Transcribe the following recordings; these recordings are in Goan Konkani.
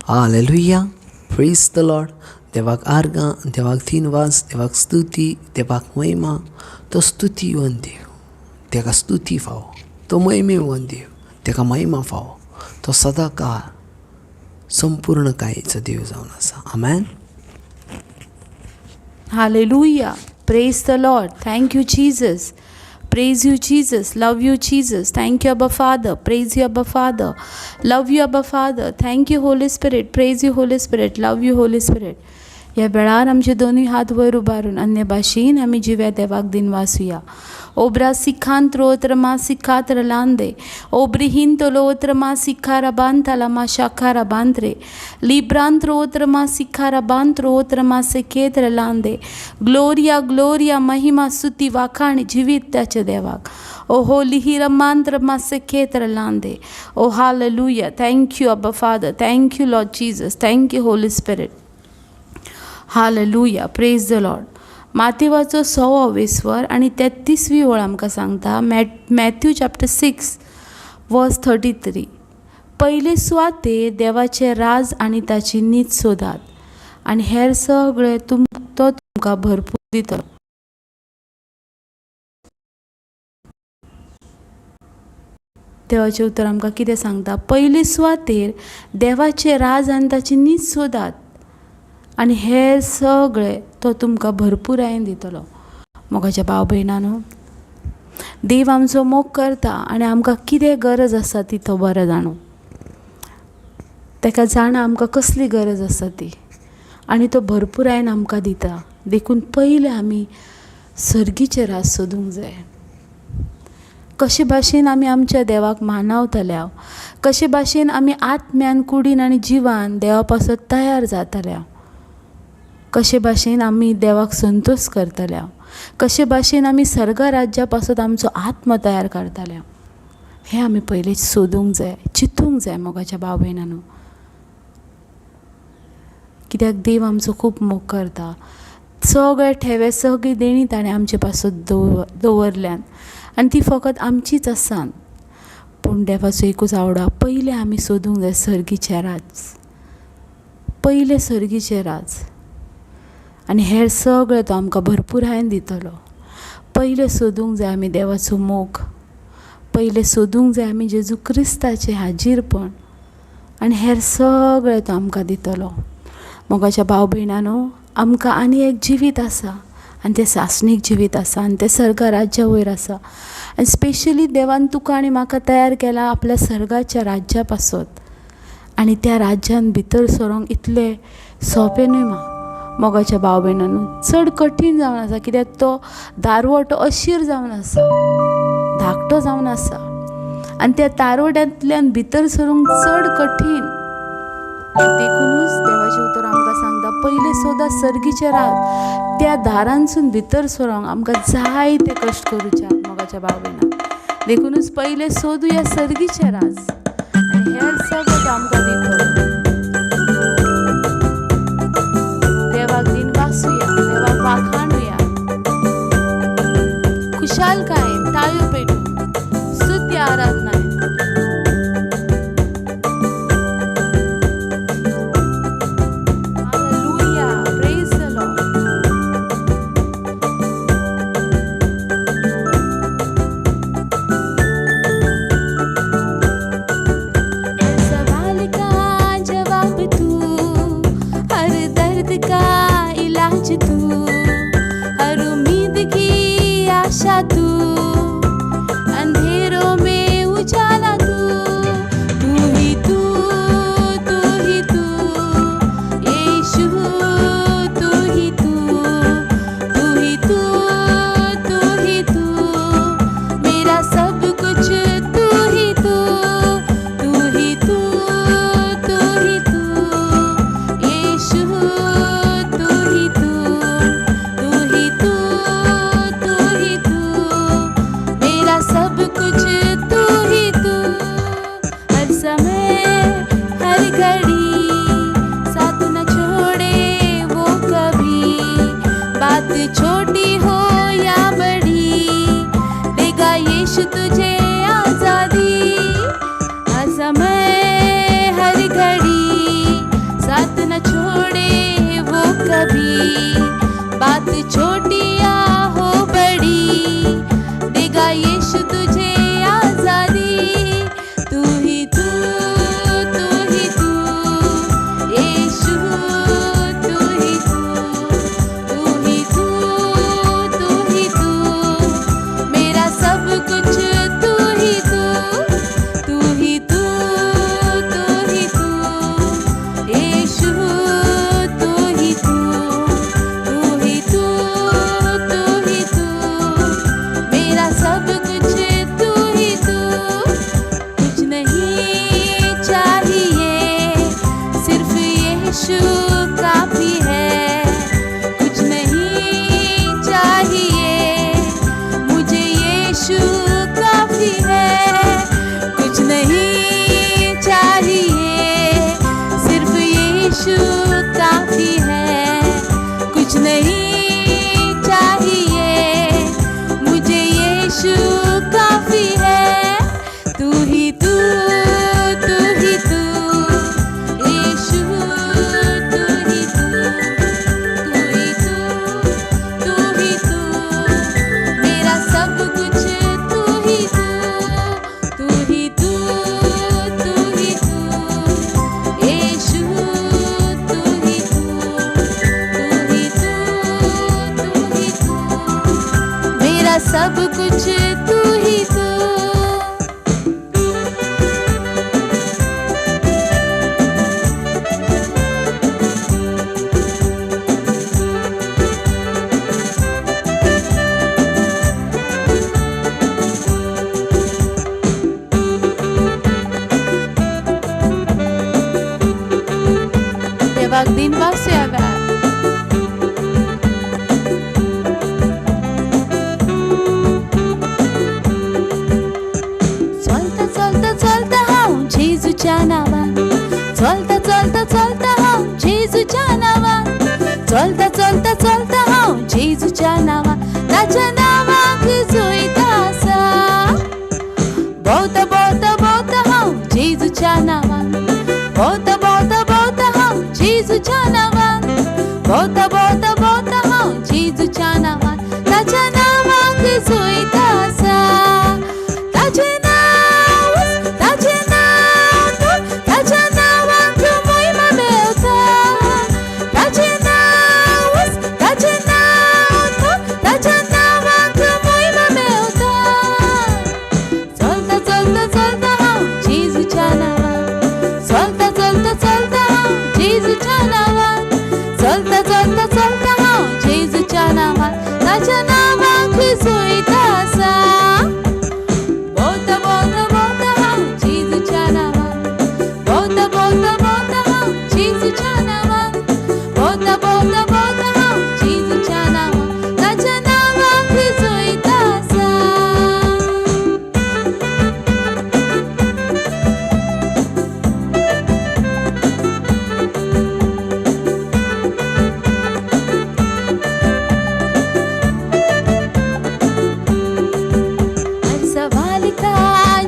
Hallelujah, praise the Lord. देवाक आर्गां, देवाक दिनवास, देवाक स्तुती, देवाक महिमा. तो स्तुतीवन देव, तेका स्तुती फावो. तो महिमेवन देव, तेका महिमा फावो. तो सदांकाळ संपूर्ण कायेचो देव जावन आसा. आमेन. Hallelujah. Praise the Lord. Thank you, Jesus. Praise you, Jesus. Love you, Jesus. Thank you, Abba Father. Praise you, Abba Father. Love you, Abba Father. Thank you, Holy Spirit. Praise you, Holy Spirit. Love you, Holy Spirit. ह्या वेळार आमचे दोनूय हात वयर उबारून अन्य भाशेन आमी जिव्या देवाक दिनवासुया. ओब्रा सिखांत रमा सिखात रलांदे ओब्रिहीन तोलोत्र मा सिखारा बांताला मा शाखारा बांत्रे लिब्रांत रोत्र मा सिखारा बांत रोत्र मा सेखेत रलांदे. ग्लोरिया ग्लोरिया, महिमा, स्तुती, वाखाण जिवीत त्याच्या देवाक. ओ हो लिहिर मांत्र मा सेखेत रलांदे. ओ hallelujah. Thank you, Abba Father. Thank you, Lord Jesus. Thank you, Holy Spirit. Hallelujah. Praise the Lord. मातेवाचो सवो वेस्वर आनी 33वी ओळ आमकां सांगता, Matthew chapter 6 verse 33, पयले सुवातेर देवाचें राज आनी ताची नीत सोदात आनी हेर सगळें तो तुमकां भरपूर दितलो. देवाचें उतर आमकां कितें सांगता? पयले सुवातेर देवाचें राज आनी ताची नीत सोदात आनी हेर सगळें तो तुमकां भरपुरायेन दितलो. मोगाच्या भाव भयणानो, देव आमचो मोग करता आनी आमकां कितें गरज आसा ती तो बरो जाणो. ताका जाणा आमकां कसली गरज आसा ती, आनी तो भरपुरायेन आमकां दिता. देखून पयलें आमी सर्गीचें राज सोदूंक जाय. कशे भाशेन आमी आमच्या देवाक मानवतल्या, कशे भाशेन आमी आत्म्यान, कुडीन आनी जिवान देवा पासत तयार जातल्या, कशे भाशेन आमी देवाक संतोश करतल्या, कशे भाशेन आमी सर्ग राज्या पासत आमचो आत्म तयार करतल्या, हें आमी पयलीं सोदूंक जाय, चिंतूंक जाय मोगाच्या भाव भयणांनो. कित्याक देव आमचो खूब मोग करता. सगळे ठेवे, सगळी देणी ताणें आमचे पासत दवरल्यान आनी ती फकत आमचीच आसान. पूण देवाचो एकूच आवडा, पयलें आमी सोदूंक जाय सर्गीचें राज, पयलें सर्गीचें राज, आनी हेर सगळें तो आमकां भरपुरायेन दितलो. पयलें सोदूंक जाय आमी देवाचो मोग, पयलें सोदूंक जाय आमी जेजू क्रिस्ताचें हाजीरपण, आनी हेर सगळें तो आमकां दितलो. मोगाच्या भाव भयणानो, आमकां आनी एक जिवीत आसा आनी तें सासणीक जिवीत आसा आनी तें सर्ग राज्या वयर आसा. आनी स्पेशली देवान तुका आनी म्हाका तयार केला आपल्या सर्गाच्या राज्या पासत, आनी त्या राज्यान भितर सरोंक इतलें सोंपें न्हय मा मोगाच्या भाव भयणानो, चड कठीण जावन आसा. कित्याक तो दारवटो अशीर जावन आसा, धाकटो जावन आसा, आनी त्या दारवट्यांतल्यान भितर सरूंक चड कठीण. देखुनूच देवाचें उतर आमकां सांगता, पयलें सोदा सर्गीचें राज. त्या दारांसून भितर सरोंक आमकां जायते कश्ट करूचे मोगाच्या भाव भयणां. देखुनूच पयलें सोदुया सर्गीचें राज आनी हेर सगळें तो आमकां दितलो. देवाक दिनवासुया, देवाक वाखाणुया, खुशालकायेन ताळयो पेटून स्तुती आराधना. Hallelujah. Praise the Lord. यीशु काफी है, कुछ नहीं चाहिए, मुझे यीशु काफी है। तू ही तू, तू ही तू, यीशु तू ही तू, तू ही तू, तू ही तू, मेरा सब कुछ तू ही तू, तू ही तू, तू ही तू, यीशु तू ही तू, तू ही तू, तू ही तू, मेरा सब कुछ तू ही तू। देवाक दिनवास ह्या वेळार। चलता चलता चलता हांव जेजूच्या नांवान, चलता चलता चलता हांव जेजूच्या नांवान, चलता चलता चलता हांव जेजूच्या नांवान, ताच्या नांवाक जोयता आसा। भोंवता भोंवता भोंवता हांव जेजूच्या नांवान, भोंवता भोंवता भोंवता हांव जेजूच्या नांवान, भोंवता भोंवता भोंवता हांव जेजूच्या नांवान, ताच्या नांवाक जोयता आसा। ताचें नांव, ताचें नांव, ताच्या नांवाक मोहिमा मेळटा। ताचें नांव, ताचें नांव, ताच्या नांवाक मोहिमा मेळटा। चलता चलता चलता हांव जेजूच्या नांवान, चलता चलता चलता हांव जेजूच्या नांवान, चलता चलता चलता हांव जेजूच्या नांवान, ताच्या नांवाक जोयता आसा। भोंवता भोंवता भोंवता हांव जेजूच्या नांवान, भोंवता भोंवता भोंवता हांव जेजूच्या नांवान, भोंवता भोंवता भोंवता हांव जेजूच्या नांवान, ताच्या नांवाक जोयता आसा। हर सवाल का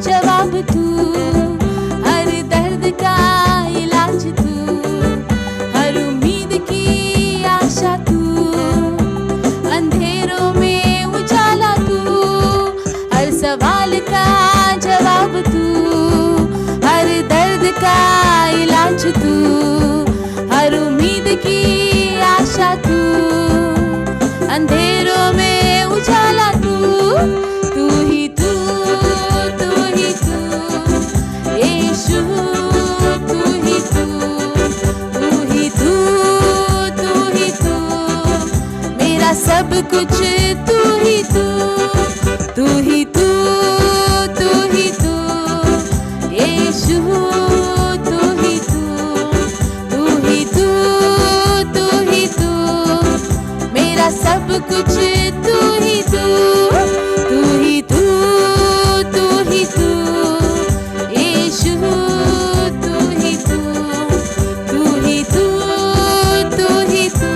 जवाब तू, हर दर्द का इलाज तू, हर उम्मीद की आशा तू, अंधेरों में उजाला तू। हर सवाल का जवाब तू, हर दर्द का इलाज तू, हर उम्मीद की आशा तू, अंधेरों में उजाला तू। तू ही तू, तू ही तू, यीशु तू ही तू, तू ही तू, तू ही तू, मेरा सब कुछ तू ही तू, तू ही तू, तू ही तू, यीशु तू ही तू, तू ही तू, तू ही तू, मेरा सब कुछ तू ही तू, तू ही तू, तू ही तू, यीशु तू ही तू, तू ही तू, तू ही तू,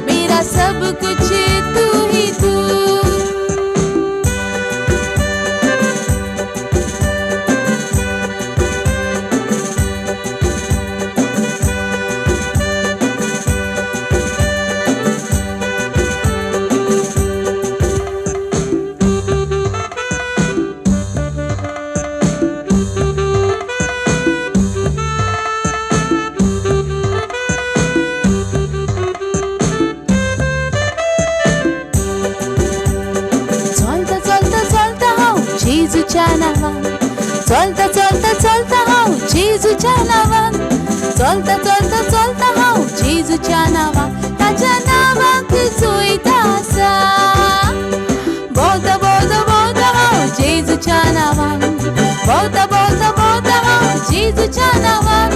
मेरा सब कुछ तू ही तू। चलता चलता चलता हांव जेजूच्या नांवान, चलता चलता चलता हांव जेजूच्या नांवान, चलता चलता चलता हांव जेजूच्या नांवान, ताच्या नांवाक जोयता आसा। भोंवता भोंवता भोंवता हांव जेजूच्या नांवान, भोंवता भोंवता भोंवता हांव जेजूच्या नांवान,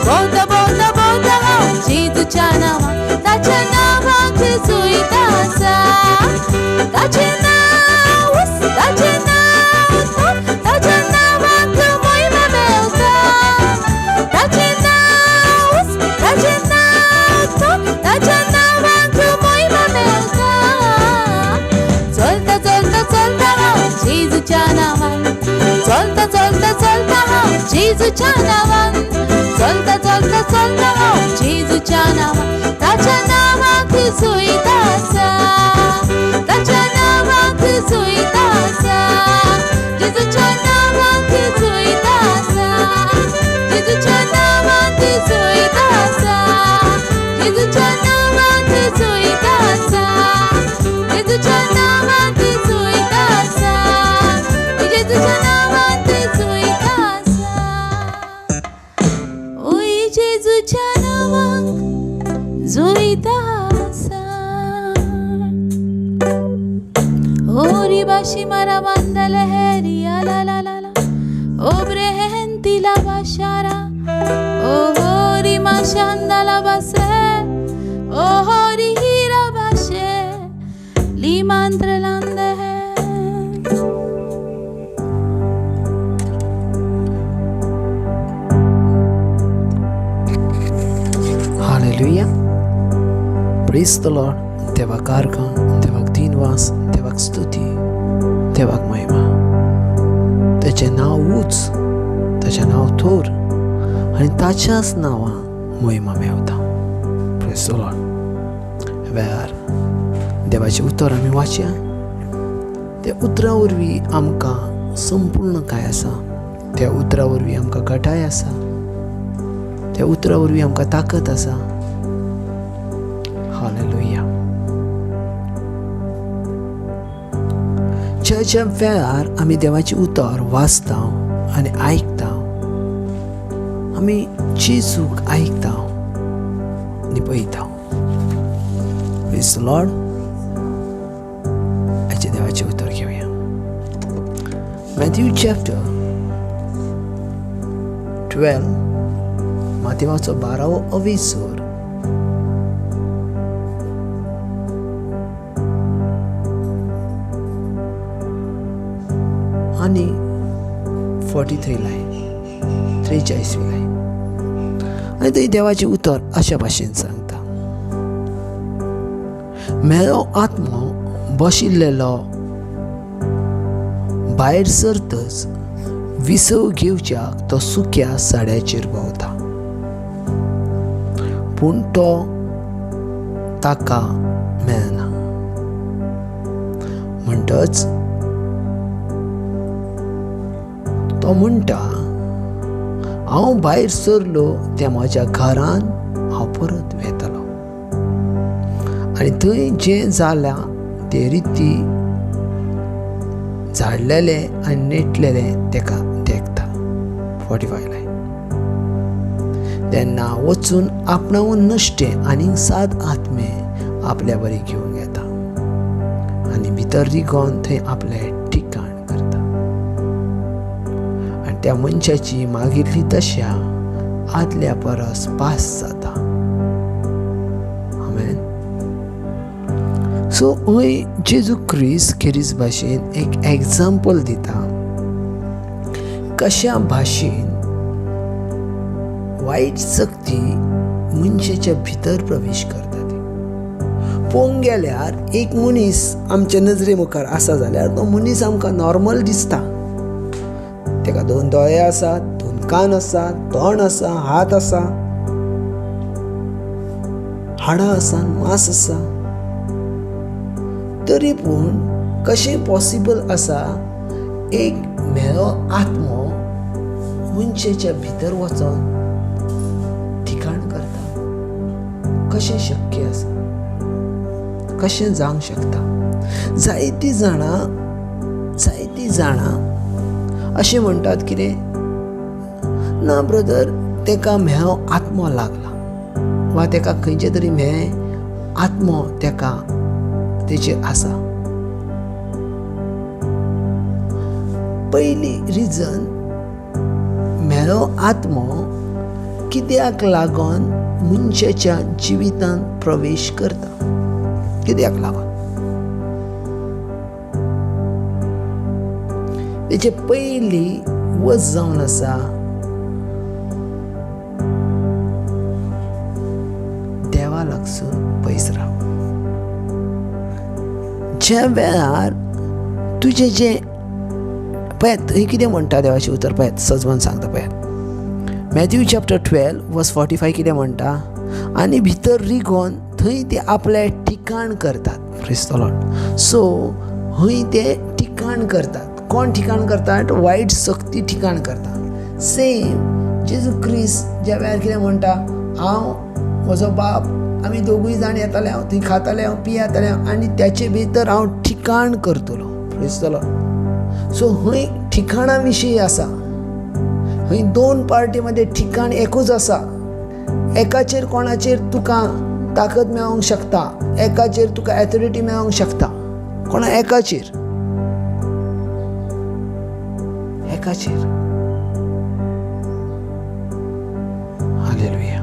भोंवता भोंवता भोंवता हांव जेजूच्या नांवान, ताच्या नांवाक जोयता आसा। ताचें नांव, ताचें नांव, ताच्या नांवाक मोहिमा मेळटा। ताचें नांव, जेजूच्या नांवान, चलता चलता चलता हांव जेजूच्या नांवान, ताच्या नांवाक जैत आसा, ताच्या नांवाक जैत आसा, जेजूच्या नांवाक जैत आसा, जेजूच्या नांवाक जैत आसा, जेजूच्या नांवाक जैत आसा, जेजूच्या नांवाक जैत आसा, जेजूच्या नांवाक जैत आसा, ओय जेजूच्या नांवाक जैत आसा. ओरी बाशी मारा बांदल हेरी ला ला ला ला, ओब्रेहेंती ला बाशारा, ओ होरी माशांदा बासे, ओ होरी हिरा बाशे ली मंत्र लांद है. हालेलुया, प्रेज the Lord. देवाक आर्गां, देवाक दिनवास, देवाक स्तुती, देवाक महिमा. ताचें नांव ऊंच, ताचें नांव थोर आनी ताच्याच नांवां महिमा मेवता. Praise the Lord. वेळार देवाचें उतर आमी वाचया. त्या उतरां वरवीं आमकां संपूर्ण काय आसा, त्या उतरां वरवीं आमकां घटाय आसा, त्या उतरां वरवीं आमकां ताकद आसा. हालेलुया. ज्या ज्या वेळार आमी देवाचें उतर वाचता आनी आयकता, आमी जेजूक आयकता आनी पळयता. Praise the Lord. आयचें देवाचें उतर घेवया. मॅथ्यू चॅप्टर 12, मातेवाचो 12वो अवेसर, आनी 43 लायन, 43वी लायन. आनी थंय देवाचें उतर अशा भाशेन सांगता, म्हेळो आत्मो बशिल्लेलो भायर सरतच विसव घेवच्याक तो सुक्या साड्याचेर भोंवता, पूण तो ताका मेळना. म्हणटच तो म्हणटा, हांव भायर सरलो त्या म्हज्या घरान हांव परत वेतलो आनी थंय जें जालां ते रिती झाडलेलें आनी नेटलेलें तेका देखता. 45 लायन. तेन्ना वचून आपणावून नश्टें आनीक 7 आत्मे आपल्या बरी घेवन येता आनी भितर रिगोन थंय आपलें ठिकाण करता आनी त्या मनशाची मागिल्ली दशा आदल्या परस पास जाता. आमेन. सो हय जेजू क्रिस्त खेरीज भाशेन एक एग्जाम्पल दिता, कशा भाशेन वायट शक्ती मनशाच्या भितर प्रवेश करता. ती पळोवंक गेल्यार एक मनीस आमच्या नजरे मुखार आसा जाल्यार तो मनीस आमकां नॉर्मल दिसता. ताका 2 दोळे आसात, 2 कान आसा, तोंड आसा, हात आसा, हाडां आसा, मांस आसा. तरी पूण कशें पॉसिबल आसा एक म्हेळो आत्मो मनशाच्या भितर वचोन ठिकाण करता? कशें शक्य आसा? कशें जावंक शकता? जायतीं जाणां अशें म्हणटात कितें ना ब्रदर, तेका म्हेळो आत्मो लागला वा तेका खंयचे तरी म्हेळें आत्मो तेका तेचेर आसा. पयली रिजन, म्हेळो आत्मो कित्याक लागून मनशाच्या जिवितांत प्रवेश करता? कित्याक लागून? तेचे पयली वज जावन आसा देवा लागसून पयस राव. ज्या वेळार तुजें जें पळयात, थंय कितें म्हणटा देवाचें उतर पळयात, सजवन सांगता पळयात. मॅथ्यू चॅप्टर 12 वर्स 45 कितें म्हणटा, आनी भितर रिगोन थंय ते आपलें ठिकाण करतात. Praise the Lord. सो हय ते ठिकाण करतात. कोण ठिकाण करतात? वायट शक्ती ठिकाण करतात. सेम जेजू क्रिस्त ज्या वेळार कितें म्हणटा, हांव म्हजो बाप आमी दोगूय जाण येताले, हांव थंय खाताले, हांव पियाताले आनी त्याचे भितर हांव ठिकाण करतलो. Praise the Lord. सो हय ठिकाणा विशीं आसा. हय दोन पार्टी मध्ये ठिकाण एकूच आसा. एकाचेर कोणाचेर तुका ताकद मेळोंक शकता, एकाचेर तुका एथॉरिटी मेळोंक शकता, कोणा एकाचेर, एकाचेर. हालेलुया.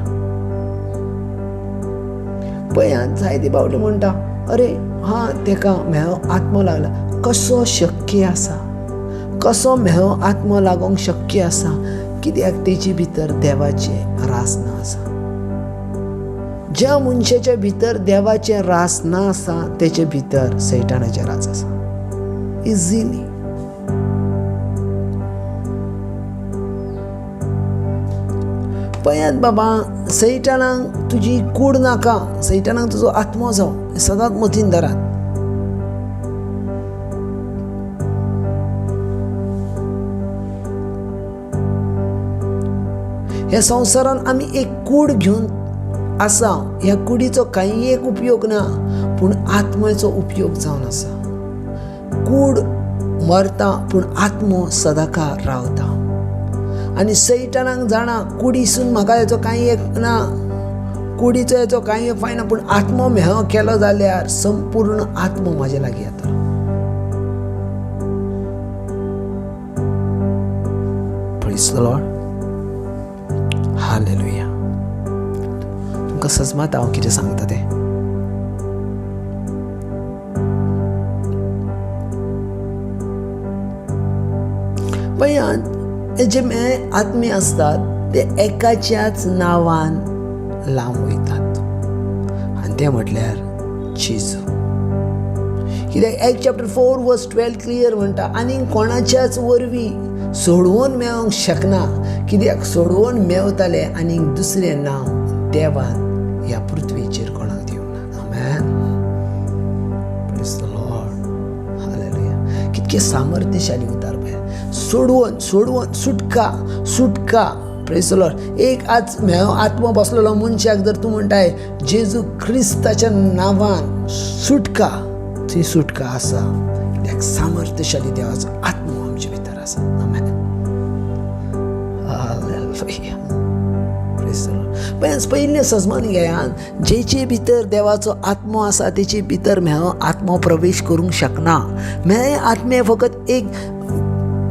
पळयात जायते पावटी म्हणटा, अरे हा तेका म्हेळो आत्मो लागला. कसो शक्य आसा? कसो म्हेळो आत्मो लागोंक शक्य आसा? कित्याक तेचे भितर देवाचें रास ना आसा. ज्या मनशाच्या भितर देवाचें रास ना आसा तेचे भितर सैतानाचें रास आसा. इझिली. पळयात बाबा, सैतानाक तुजी कूड नाका, सैतानाक तुजो आत्मो जावं, सदांच मतीन धरात. ह्या संवसारान आमी एक कूड घेवन आसा. ह्या कुडीचो कांय एक उपयोग ना, पूण आत्म्याचो उपयोग जावन आसा. कूड मरता पूण आत्मो सदांकाळ रावता. आनी सैतानाक जाणा कुडीसून म्हाका हेचो कांय एक ना, कुडीचो हेचो कांय एक फायना, पूण आत्मो म्हेळो केलो जाल्यार संपूर्ण आत्मो म्हाजे लागीं येतलो. Praise the Lord. Hallelujah. तुमकां सजमात हांव कितें सांगता तें. पळयात, जे मेळे आत्मे आसतात ते एकाच्याच नांवान लांब वयतात, आनी तें म्हटल्यार जेजू. कित्याक 1 चॅप्टर 4 वर्स 12 क्लियर म्हणटा, आनी कोणाच्याच वरवीं सोडवून मेळोंक शकना. कित्याक सोडवून मेवताले आनी दुसरें नांव देवान ह्या पृथ्वीचेर कोणाक दिवंक ना. आमेन. Praise the Lord. हालेलुया. कितकें सामर्थ्यशाली उतार पळय, सोडवून सोडवून सुटका सुटका. Praise the Lord. एक आज म्हेळो आत्मो बसलेलो मनशाक जर तूं म्हणटाय जेजू क्रिस्ताच्या नांवान सुटका, थंय सुटका आसा. कित्याक सामर्थ्यशाली देवाचो आत्मो आमचे भितर आसा. आमेन. हालेलुया. Praise the Lord. पयलें सजमान घेयात, जेचे भितर देवाचो आत्मो आसा तेचे भितर म्हेळो आत्मो प्रवेश करूंक शकना. म्हेळे आत्मे फकत एक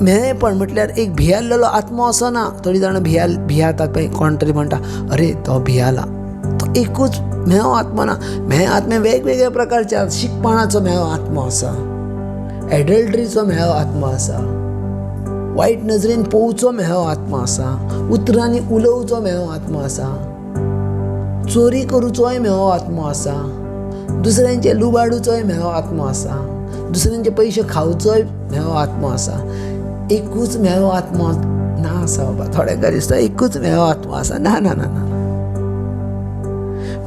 म्हेळेपण म्हटल्यार एक भियालेलो आत्मो असो ना. थोडीं जाणां भियातात पळय, कोण तरी म्हणटा अरे तो भियाला, तो एकूच म्हेळो आत्मो ना. म्हेळे आत्मे वेगवेगळ्या प्रकारचे आसा. शिकपणाचो म्हेळो आत्मो आसा, एडल्ट्रीचो म्हेळो आत्मो आसा, वायट नजरेन पळोवचो म्हेळो आत्मो आसा, उतरांनी उलोवचो म्हेळो आत्मो आसा, चोरी करुचोय म्हेळो आत्मो आसा, दुसऱ्यांचे लुबाडूचोय म्हेळो आत्मो आसा, दुसऱ्यांचे पयशे खावचोय म्हेळो आत्मो आसा. एकूच म्हेळो आत्मो ना आसा बाबा. थोड्यांक दिसता एकूच म्हेळो आत्मो आसा. ना ना ना ना.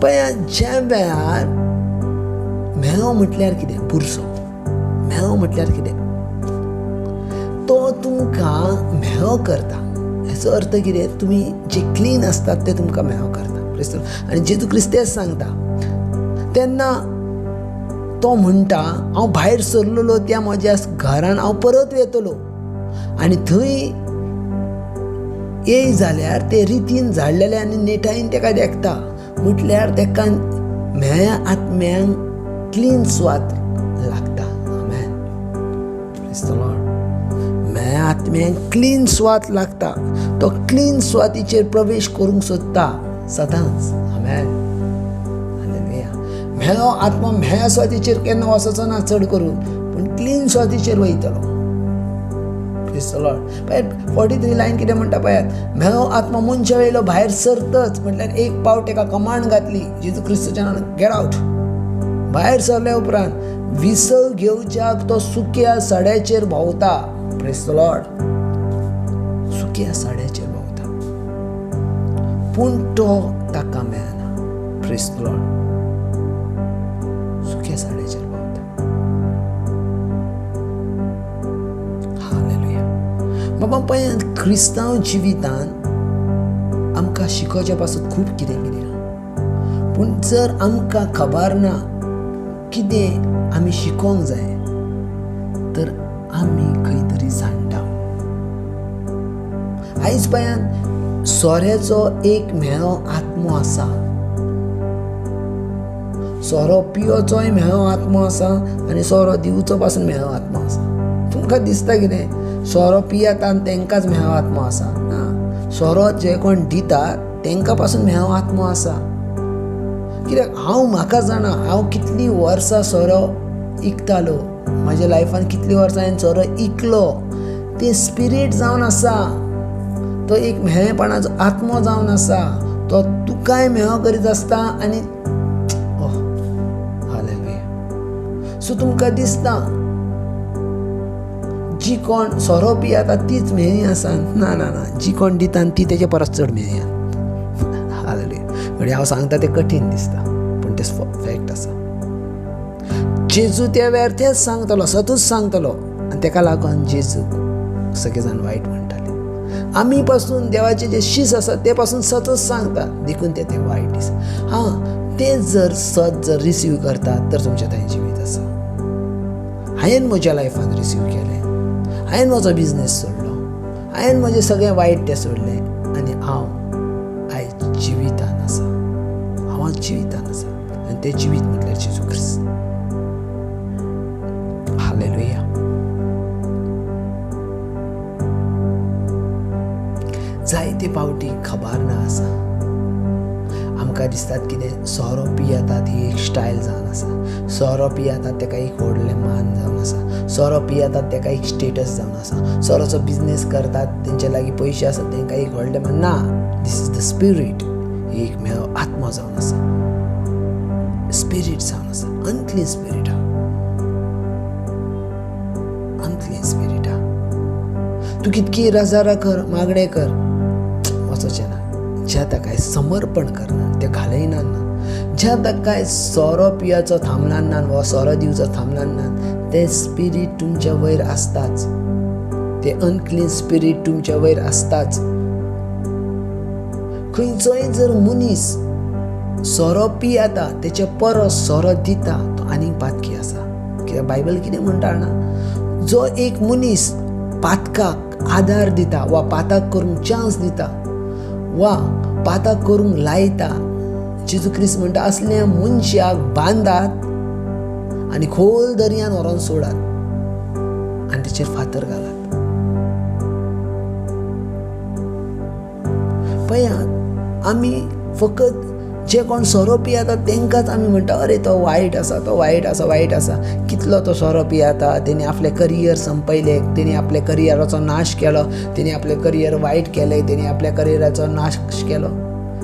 पळय, ज्या वेळार म्हेळो म्हटल्यार कितें, बुरसो म्हेळो म्हटल्यार कितें, तो तुमकां म्हेळो करता. हेचो अर्थ कितें, तुमी जे क्लीन आसतात ते तुमकां म्हेळो करता. आनी जेजू क्रिस्त तेंच सांगता. तेन्ना तो म्हणटा, हांव भायर सरलेलो त्या म्हज्या घरान हांव परत येतलो, आनी थंय येय जाल्यार ते रितीन झाडलेले आनी नेटायेन तेका देखता. म्हटल्यार तेका म्हेळ्या आत्म्यांक क्लीन स्वात लागता. आमेन. Praise the Lord. म्हेळ्या आत्म्यांक क्लीन स्वात लागता. तो क्लीन स्वातीचेर प्रवेश करूंक सोदता सदांच. आमेन. हालेलुया. म्हेळो आत्मो म्हेळ्या स्वातीचेर केन्ना वचचो ना चड करून, पूण क्लीन स्वातीचेर वयतलो. Praise the Lord. पळयात 43 लायन कितें म्हणटा पळयात, म्हेळो आत्मो मनशा वयलो भायर सरतच, म्हटल्यार एक पावट तेका कमांड घातली जेजू क्रिस्ताच्या नांवान, गेट आवट. भायर सरल्या उपरांत विसव घेवच्याक तो सुक्या सड्याचेर भोंवता. Praise the Lord. सुक्या सड्याचेर भोंवता. पूण तो ताका मेळना. Praise the Lord. सुक्या साड्याचेर पावता. हालेलुया. बाबा पळयात, क्रिस्तांव जिवितान आमकां शिकोवच्या पासून खूब कितें कितें आहा, पूण जर आमकां खबर ना कितें आमी शिकोंक जाय तर आमी खंय तरी जाणटा. आयज पळयात, सोऱ्याचो एक म्हेळो आत्मो आसा, सोरो पियोचोय म्हेळो आत्मो आसा आनी सोरो दिवचो पासून म्हेळो आत्मो आसा. तुमकां दिसता कितें सोरो पियात आनी तेंकांच म्हेळो आत्मो आसा? ना, सोरो जे कोण दिता तेंकां पासून म्हेळो आत्मो आसा. कित्याक हांव म्हाका जाणा, हांव कितलीं वर्सां सोरो इकतालो, म्हज्या लायफान कितलीं वर्सां हांवें सोरो इकलो. तें स्पिरीट जावन आसा, तो एक म्हेळेपणाचो आत्मो जावन आसा, तो तुकाय म्हेळो करीत आसता. आनी हालेलुया. सो तुमकां दिसता जी कोण सोरो पियाता तीच म्हेळी आसा? ना ना ना, जी कोण दिता ती तेजे परस चड म्हेळी आसा. हालेलुया. म्हणजे हांव सांगता तें कठीण दिसता, पूण तें फॅक्ट आसा. जेजू त्या वेळार तेंच सांगतलो, सतूच सांगतलो, आनी तेका लागून जेजू सगळे जाण वायट म्हणटाले. आमी पासून देवाचे जे शीस आसा ते पासून सतूच सांगता, देखून ते वायट दिसता. हां, तें जर सत जर रिसीव करतात तर तुमचें थंय जिवीत आसा. हांवें म्हज्या लायफान रिसीव केलें, हांवें म्हजो बिजनेस सोडलो, हांवें म्हजें सगळें वायट तें सोडलें आनी हांव आयज जिवितान आसा. हांव आज जिवितान आसा आनी तें जिवीत म्हटल्यार जेजू क्रिस्त. हालेलुया. जायते पावटी खबर ना आसा, आमकां दिसतात कितें सोरो पियेतात ही एक स्टायल जावन आसा, सोरो पियेतात तेका एक व्हडलें मान जावन आसा, सोरो पियेतात तेका एक स्टेटस जावन आसा, सोरोचो बिजनेस करतात तेंचे लागीं पयशे आसात तेंकां एक व्हडलें मान. ना, this is the spirit. ही एक म्हेळो आत्मो जावन आसा, स्पिरीट जावन आसा, अनक्लीन स्पिरीट आहा, अनक्लीन स्पिरीट आहा. तूं कितकी रजारा कर, मागणें कर, वचचें ना. ज्या ताका समर्पण करना तें घालयना ना, ज्या ताका सोरो पियाचो थांबणार ना वा सोरो दिवचो थांबणार ना, तें स्पिरीट तुमच्या वयर आसताच, तें अनक्लीन स्पिरीट तुमच्या वयर आसताच. खंयचोय जर मनीस सोरो पियेता तेचे परस सोरो दिता तो आनीक पातकी आसा. कित्याक बायबल कितें म्हणटा ना, जो एक मनीस पातकाक आदार दिता वा पातक करूंक चान्स दिता वा पातक करूंक लायता, जेजू क्रिस्त म्हणटा असल्या मनशाक बांदात आनी खोल दर्यान व्हरोन सोडात आनी तेचेर फातर घालात. पळयात, आमी फकत जे कोण सोरो पियेतात तेंकांच आमी म्हणटा अरे तो वायट आसा, तो वायट आसा, वायट आसा, कितलो तो सोरो पियेता, तेणी आपलें करियर संपयलें, तेणी आपल्या करियराचो नाश केलो, तेणी आपलें करियर वायट केलें, तेणी आपल्या करियराचो नाश केलो.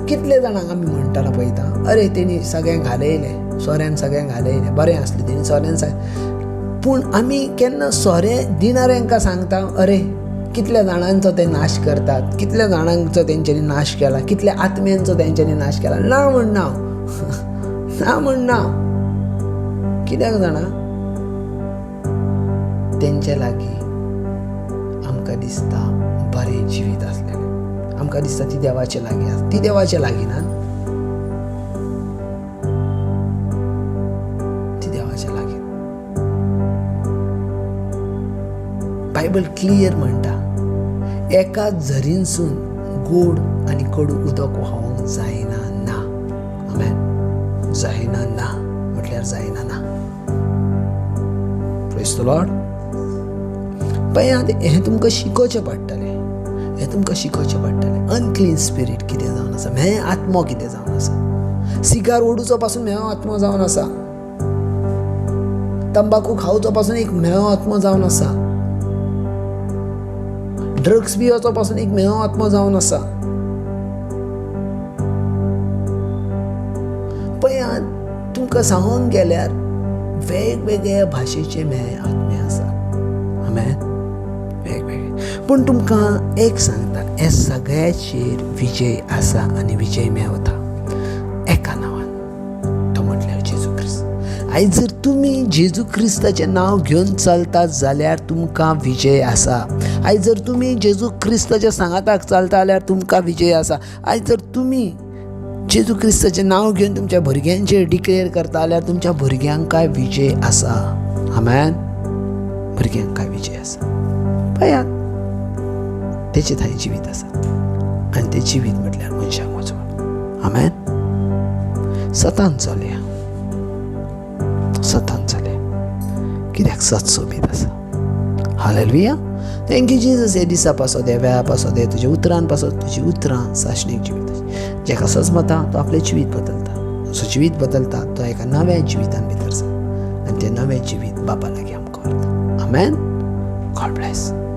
कितले जाणांक आमी म्हणटाना पळयता अरे तेणी सगळ्यांक घालयलें, सोऱ्यान सगळ्यांक घालयलें, बरें आसलें तेणी सोऱ्यान सगळें. पूण आमी केन्ना सोरे दिणाऱ्यांकां सांगता अरे कितल्या जाणांचो ते नाश करतात, कितल्या जाणांचो तेंच्यांनी नाश केला, कितल्या आत्म्यांचो तेंच्यांनी नाश केला. ना म्हणना, ना म्हणना. कित्याक जाणा, तेंच्या लागीं आमकां दिसता बरें जिवीत आसलेलें, आमकां दिसता ती देवाचे लागीं आसा, ती देवाचे लागीं ना, ती देवाचे लागीं. बायबल क्लियर म्हणटा एका झरीनसून गोड आनी कडू उदक व्हांवंक जायना ना. आमेन. जायना ना म्हटल्यार जायना ना. Praise the Lord. पळयात, हें तुमकां शिकोवचें पडटलें, हें तुमकां शिकोवचें पडटलें. अनक्लीन स्पिरीट कितें जावन आसा, म्हेळें आत्मो कितें जावन आसा, सिगार ओडूचो पासून म्हेळो आत्मो जावन आसा, तंबाकू खावचो पासून एक म्हेळो आत्मो जावन आसा, ड्रग्स पिवचो पासून एक म्हेळो आत्मो जावन आसा. पळयात, तुमकां सांगूंक गेल्यार वेगवेगळ्या भाशेचे म्हेळे आत्मे आसात. आमेन. वेगवेगळे. पूण तुमकां एक सांगता, हे सगळ्याचेर विजय आसा आनी विजय मेवता एका नांवान, तो म्हटल्यार जेजू क्रिस्त. आयज जर तुमी जेजू क्रिस्ताचें नांव घेवन चलतात जाल्यार तुमकां विजय आसा. आयज जर तुमी जेजू क्रिस्ताच्या सांगाताक चलता जाल्यार तुमकां विजय आसा. आयज जर तुमी जेजू क्रिस्ताचें नांव घेवन तुमच्या भुरग्यांचेर डिक्लेर करता जाल्यार तुमच्या भुरग्यांक विजय आसा. आमेन. भुरग्यांक विजय आसा. पळयात तेचें थंय जिवीत आसा आनी तें जिवीत म्हटल्यार मनशाक वचून. आमेन. सतान चलया, सतान चलया, कित्याक सत सोबीत आसा. हालेलुया. Thank you Jesus. हे दिसा पासत, ह्या वेळा पासत, हे तुज्या उतरान पासत, तुजी उतरां सासणीक जिवीत. जेका सजमता तो आपलें जिवीत बदलता, जो जिवीत बदलता तो एका नव्या जिवितान भितर जाता आनी तें नवें जिवीत बापा लागीं आमकां व्हरता. आमेन. God bless.